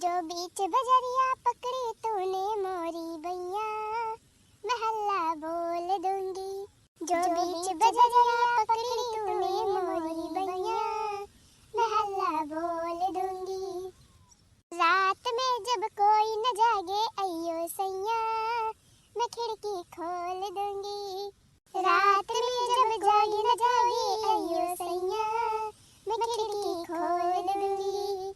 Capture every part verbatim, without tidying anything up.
जो बीच बजरिया पकड़ी तूने मोरी बइया, महल्ला बोल दूंगी। जो बीच बजरिया पकड़ी तूने मोरी बइया, महल्ला बोल दूंगी। रात में जब कोई न जागे अइयो सैया, मैं खिड़की खोल दूंगी। रात में जब जागे न जागे अइयो सैया, मैं खिड़की खोल दूंगी।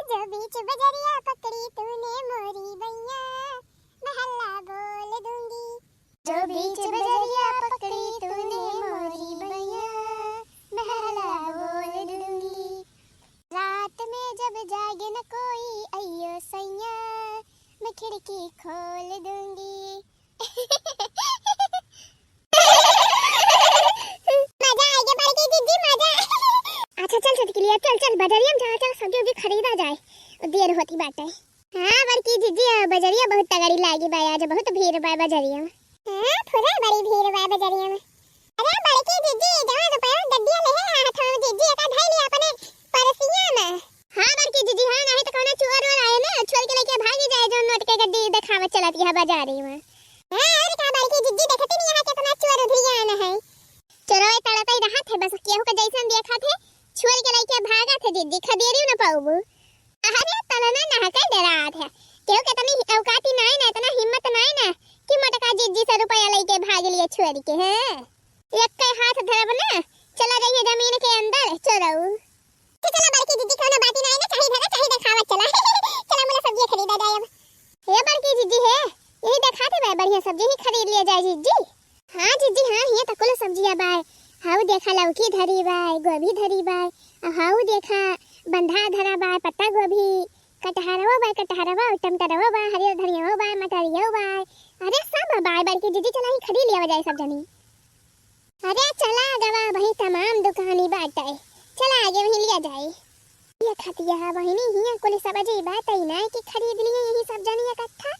जो बीच बजरिया पकड़ी तूने मोरी बइया, महल्ला बोल दूंगी। जो बीच बजरिया पकड़ी तूने मोरी बइया, महल्ला बोल दूंगी। रात में जब जागे न कोई अइयो सैया, मैं खिड़की खोल दूंगी। मजा आइगे बड़की जिज्जी, मजा। अच्छा चल छोटकी लिया, चल चल बजरिया में जा, चल सब्जी उब्जी खरीदा जाए, देर होती बाटे। हाँ बड़की जिज्जी, आ, बजरिया बहुत तगड़ी लागी बा आज, बहुत भीड़ बा बजरिया में। हाँ फुरा बड़ी भीड़ बा बजरिया में। अरे बड़की जिज्जी, जवन रुपया गड्डिया ले है हाथ में जिज्जी, एका धई लिया अपने परसिया में। हाँ बड़की जिज्जी, हाँ, नहीं तो कौनो चोर वोर आए ना, छोड़ के लेके भागी जाए, जो नोट के गड्डी देखावत चलत यहाँ बाजारी में। हाँ, और का बड़की जिज्जी, देखती नहीं यहाँ कितना चोर उधरिया आना है। चोरवे तड़पई रहा थे, बस केहू के जैसन देखा थे, छोड़ के लेके भागा थे जिज्जी, खदेरी न पाऊबू। अरे, तना ना नहके डरात है। केहू के तनी औकाती नाई ना, इतना हिम्मत नाई ना कि मोटका जिज्जी से रुपया लेके भाग लिए छोड़ के, हैं? एक के हाथ धरब ना, चला जाइए जमीन के अंदर, चोरऊ। तो चला बड़की जिज्जी, कौनो बाती नाई ना, चाही धरा, चाही देखावत चला। चला मुला सब्जी खरीदा जाए अब। ए बड़की जिज्जी है, यही देखाते बा, बढ़िया सब्जी ही खरीद लिया जाए जिज्जी। हाँ जिज्जी, हाँ, हियाँ त कुल सब्जिया बाय। हाउ देखा लौकी धरी बाय, गोभी धरी बाय, आ हाउ देखा बंधा धरा बाय, पत्ता गोभी, कटहरवो बाय, कटहरवो, टमटरवो बाय, हरियर धनियावो बाय, मटरियो बाय। अरे सब बाय बड़की जिज्जी, चला ही खरीद लिया जाए सब जनी। अरे चला गवा वही तमाम दुकानी बाटे, चला आगे वहीं लिया जाए। ये खतिया बहिनी हियाँ कुल सब्जी बाटे ना कि खरीद लिए यही सब जनी इकट्ठा,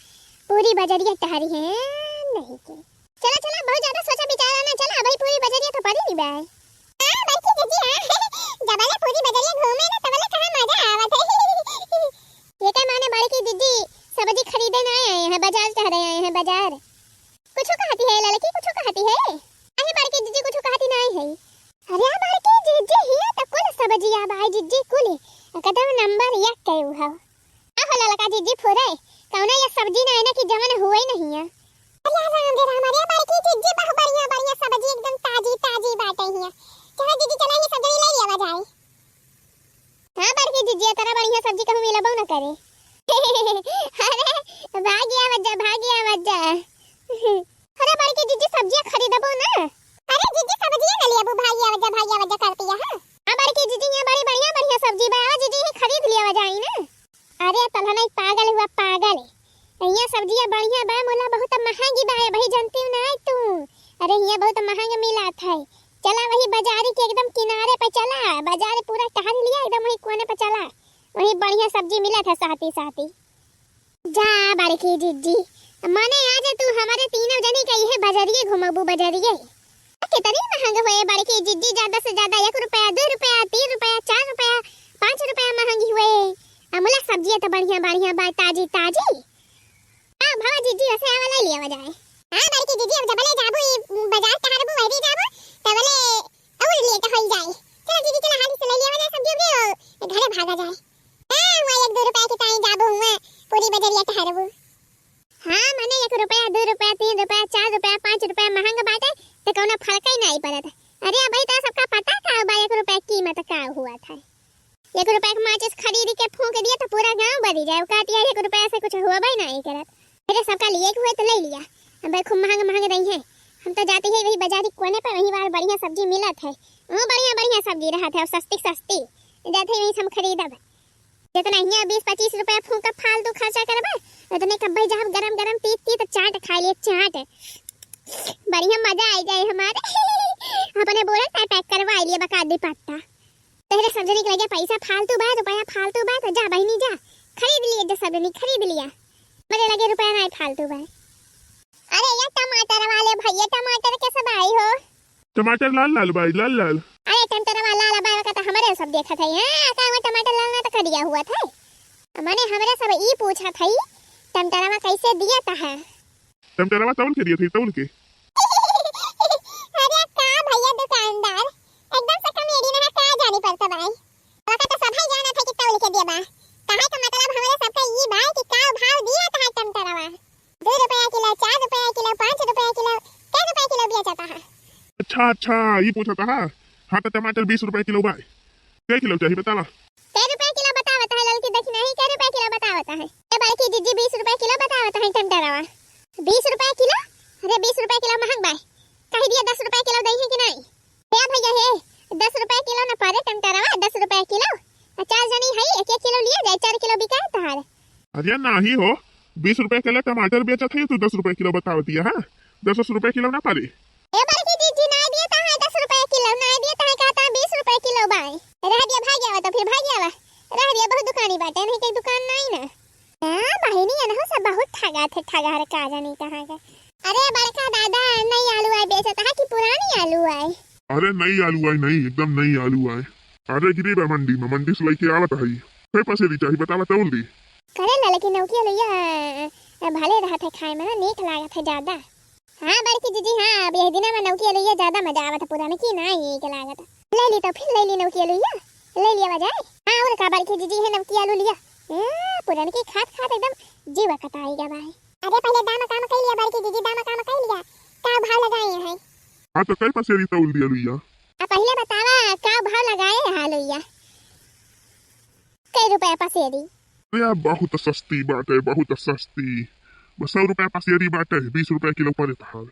पूरी बजरिया टहरी है नहीं के। चला, चला, बहुत ज्यादा सोचा विचारा ना, चला, अबही पूरी बजरिया तो पड़ी नहीं बाय। हाँ, बड़की जिज्जी, हाँ। जबले पूरी बजरिया घूमे ना, तबले कहाँ मजा आवत है। ये का माने बड़की जिज्जी सब्जी खरीदे ना आए हैं, बाजार टहरे आए हैं, बाजार। कुछो कहती है ललकी, कुछो कहती है। अरे बड़की जिज्जी कुछो कहती नहीं है। अरे बड़की जिज्जी, हिया त कुल सब्जिया बाय जिज्जी, कुल एकदम नंबर एक के उ हौ। का हो ललका जिज्जी फुरे, कौनो ये सब्जी ना है ना कि जवन हुए नहीं है। अरे राम रे राम, अरे बड़की जिज्जी, बहुत बढ़िया बढ़िया सब्जी एकदम ताजी ताजी बाटे हिया। चला जिज्जी, चला ही सब्जी ले लिया जाए। हाँ बड़की जिज्जी, इतना बढ़िया सब्जी कहूँ मिलबो न करे। अरे भागिया मज्जा, भागिया मज्जा। अरे बड़की जिज्जी, सब्जिया खरीदबो ना? अरे जिज्जी, सब्जिया ना लेबू, भागिया मज्जा, भागिया मज्जा करती है, हाँ? हाँ बड़की जिज्जी, यहाँ बड़ी बढ़िया बढ़िया सब्जी बा, आवा जिज्जी, यही खरीद लिया जाई ना। अरे तलहन एक पागल हुआ, पागल। यहाँ सब्जिया बढ़िया बा, मुला बहुत महंगी बा, भाई जानती हो ना तू। अरे यहाँ बहुत महंग मिला था। चला वही बाजारी के एकदम किनारे पे चला, बाजार पूरा टहल लिया, एकदम वही कोने पे चला, वही बढ़िया सब्जी मिला था साथी साथी। जा बड़की जिज्जी, माने आज तू हमारे तीनों जनी के इहे बजरिए घुमबू बजरिए। कितनी महंग हुए बड़की जिज्जी, ज्यादा से ज्यादा एक रुपया, दो रुपया, तीन रुपया, चार रुपया, पाँच रुपया महंगी हुए। अमला सब्जियां तो बढ़िया बढ़िया बा, ताजी ताजी। आ भवा जिज्जी, वैसे आवा ले लिया जाए। हाँ बड़की जिज्जी, अब जबले जाबू ई बाजार टहरबू वही जाबू, तबले और लेट होई जाए। चला जिज्जी, चला हाली से ले लिया जाए सब्जी उब्जी, घरे भागा जाए। हाँ, हुआ एक दो रुपया के ताई जाबू, हुआ पूरी बजरिया टहरबू। हाँ, मने एक रुपया, दो रुपया, तीन रुपया, चार रुपया, पाँच रुपया महंग बाटे, त कौनो फर्क ही नहीं पड़त। अरे, अबही तो सबका पता का बा, एक रुपया कीमत का हुआ था। एक रुपया के माचिस खरीद के फूंक दिया तो पूरा गांव बरी जाए, काटिया एक रुपया से कुछ हुआ भाई नहीं करत। अरे, सबका लिए के हुए तो ले लिया, अब खूब महंग महंग रही है। हम तो जाती है वही बाजारी कोने पर, वही बार बढ़िया सब्जी मिलत है, वो बढ़िया बढ़िया सब्जी रहत है और सस्ती सस्ती, जाते ही वहीं से हम खरीदब। जितना हियाँ बीस पच्चीस रुपया फूंका फालतू खर्चा करबे, उतने कब्बे जाब गरम गरम तीत तीत चाट खाए लिए, चाट। बढ़िया मजा आ जाए हमारे। अपने बोरा टाइप पैक करवा लिए बका दी पत्ता। तेरे सब जनी के लगे पैसा फालतू बा, रुपया फालतू बा, तो जा बहिनी जा, खरीद लिए जो सब जनी खरीद लिया। मेरे लगे रुपया नहीं फालतू बा। अरे ये टमाटर वाले भैया, टमाटर कैसे भाई हो? टमाटर लाल लाल बाई, लाल लाल। अरे टमटरवा लाल बाई, का तो हमरे सब देखत है। हाँ, का हुआ, टमाटर लाल ना तो करिया हुआ था। मने हमरे सब ई पूछत है, टमटरवा कैसे दिया था? टमटरवा तौल के दिया था, तौल के। अरे का भैया दुकानदार, एकदम से कॉमेडी ना का जानी पड़ता बाई। ओका तो सभे जानत है कि तौल के देबा। कहे का मतलब हमरे सबके ई बा कि का भाव दिया था टमाटरवा। दो रुपया किलो, चार रुपया किलो, पाँच रुपया किलो, कै रुपया किलो बेचत है? अच्छा, अच्छा, ई पूछत है। हाँ, तो टमाटर बीस रुपया किलो बा। कै किलो चाही बतावा? कै रुपया किलो बतावत है ललकी, देखी नहीं, कै रुपया किलो बतावत है। ए बड़की जीजी, बीस रुपया किलो बतावत है टमाटरवा। बीस रुपया किलो? अरे बीस रुपया किलो महंग बा। कही दिया दस रुपया किलो दई है कि नहीं? हे भैया हे, दस रुपया किलो न परे टमाटरवा, दस रुपया किलो। आ चार जनी है, एक एक किलो लिया जाए, चार किलो बिकाए तहार। अरे नाही हो, बीस रुपया किलो टमाटर बेचत है, तू दस रुपया किलो बतावतिया, हाँ? दस, दस रुपया किलो ना परे। ए बड़की जीजी, ना दिया तहार दस रुपया किलो, ना दिया तहार, कहता बीस रुपया किलो बाय। रह दिया, भाग आवा तो फिर भाग आवा। रह दिया, बहुत दुकानी बाटे, नहीं कहीं दुकान नहीं ना। हाँ बहिनी, एनहु सब बहुत ठगा थे, ठगा हर का जानी कहाँ के। अरे बड़का दादा, नई आलू आए बेचत है कि पुरानी आलू आए? अरे नई आलू आए, नई, एकदम नई आलू आए। अरे गिरी बा मंडी में, मंडी से लेके आवत है। कै पसेरी चाही बतावा, तौल दी। करे ना, लेकिन नौकी आलू या, अ, भले रहत है खाए में ना, नीक लागत है ज्यादा। हाँ बड़की जीजी, हाँ, अब यह दिना में नौकी आलू या ज्यादा मजा आवत है, पुरानकी ना नीक लागत। ले ली तो फिर ले ली नौकी आलू या, ले लिया जाए। हाँ और का बड़की जीजी है नौकी आलू लिया। ए, पुरानकी खात खात एकदम जीवा कटाई गया भाई। अरे पहले दाम काम कई लिया बड़की जीजी, दाम काम कई लिया, का भाव लगाए हैं? हाँ तो कै पसेरी तौल दिया लुइया? आ पहले बतावा का भाव लगाए हा लुइया? कै रुपया पसेरी? अरे बहुत सस्ती बाटे, बहुत सस्ती। बस सौ रुपया पसेरी बाटे, बीस रुपया किलो परे तहार।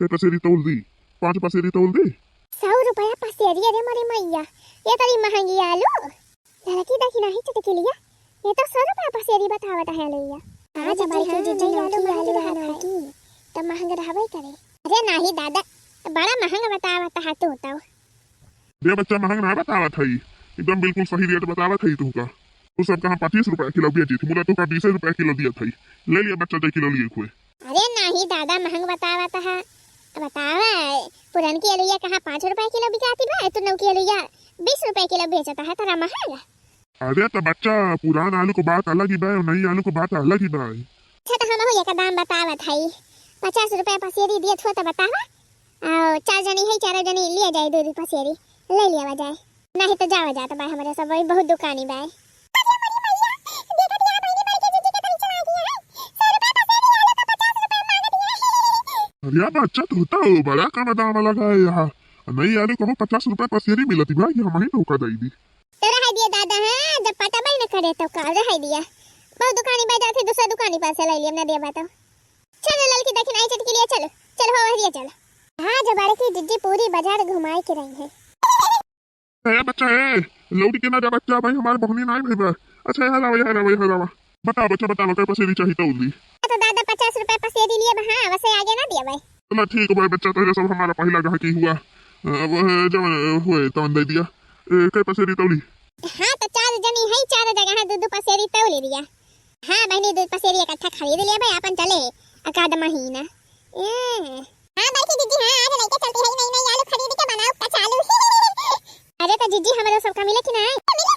कै पसेरी तौल दी? पाँच पसेरी तौल दी? सौ रुपया पसेरी? अरे मोरी मैया, ये तरी महंगी आलू। लड़की देखी नाही चटकिलिया, ये तो सौ रुपया पसेरी बतावत है लइया। आज अरे हमारे जीजी, के हाँ, जीजी नहीं आलू नौकी महंग आलू रहा है। नौकी, तो महंग रहबे करे। अरे नाही दादा, बड़ा महंग बतावत है तू तो। रे बच्चा, महंग ना बतावत है, एकदम बिल्कुल सही रेट बतावत है तुमका। तू सब कहाँ पच्चीस रुपया किलो बेची थी, मुला तुमका बीस रुपया किलो दिया था। ले लिया बच्चा, दो किलो लिए हुए। अरे नाही दादा, महंग बतावत है। बतावा, पुरनकी अलुइया कहाँ पाँच रुपया किलो बिकाती बा, तू नौकी अलुइया बीस रुपया किलो बेचत है, तोरा महंग। अरे तो बच्चा, पुरान आलू को बात अलग ही बा, नई आलू को बात अलग ही बा। अच्छा, तो हमहू एक दाम बतावत हई, पचास रुपया पसेरी दिए छो तो बतावा। आओ, चार जनी है, चारों जनी लिया जाए दो दो पसेरी, ले लिया जाए। नहीं तो जावा जात बा, हमरे सब वही बहुत दुकानी बा। अरे बच्चा, तू तो बड़ा कम दाम लगाए यहाँ। नहीं आलू कहूँ पचास रुपया पसेरी मिलती भाई, हम ही धोखा दे दी। तो रह दिया दादा, हाँ, जब पटबे न करे तो का रह दिया। बहुत दुकानी बा जाते, दूसरा दुकानी पर से ले लिया, ना दिया बा तो। चलो ललकी देखी नहीं चटकी लिया, चलो, चलो हो वहरिया चलो। हाँ, जब बड़की जिज्जी पूरी बाजार घुमाए के रही है। ए बच्चा, ए, लौट के ना जा बच्चा, भाई हमारे बहनी ना आई भाई बा। अच्छा, यहाँ लावा, यहाँ लावा, यहाँ लावा। बता बच्चा, बता, कै पसेरी चाही तौल दी। तो दादा पचास रुपया पसेरी लिए बा, हाँ, वैसे आगे ना दिया भाई। चला ठीक बा बच्चा, तोहरे सब हमारा पहिला गाहकी हुआ। अब जवन हुए तवन दे दिया। ए, कै पसेरी तौली? हाँ, तो चार जनी है, चार जगह है, दो दो पसेरी तौली दिया। हाँ बहनी, दो पसेरी इकट्ठा खरीद लिया भाई, अपन चले अकाध महीना। ए। हाँ बड़की दीदी, हाँ, आज लेके चलती है नई नई आलू खरीद के बनाओ कचालू। अरे तो जीजी, हमरो सबका मिले कि नहीं? मिले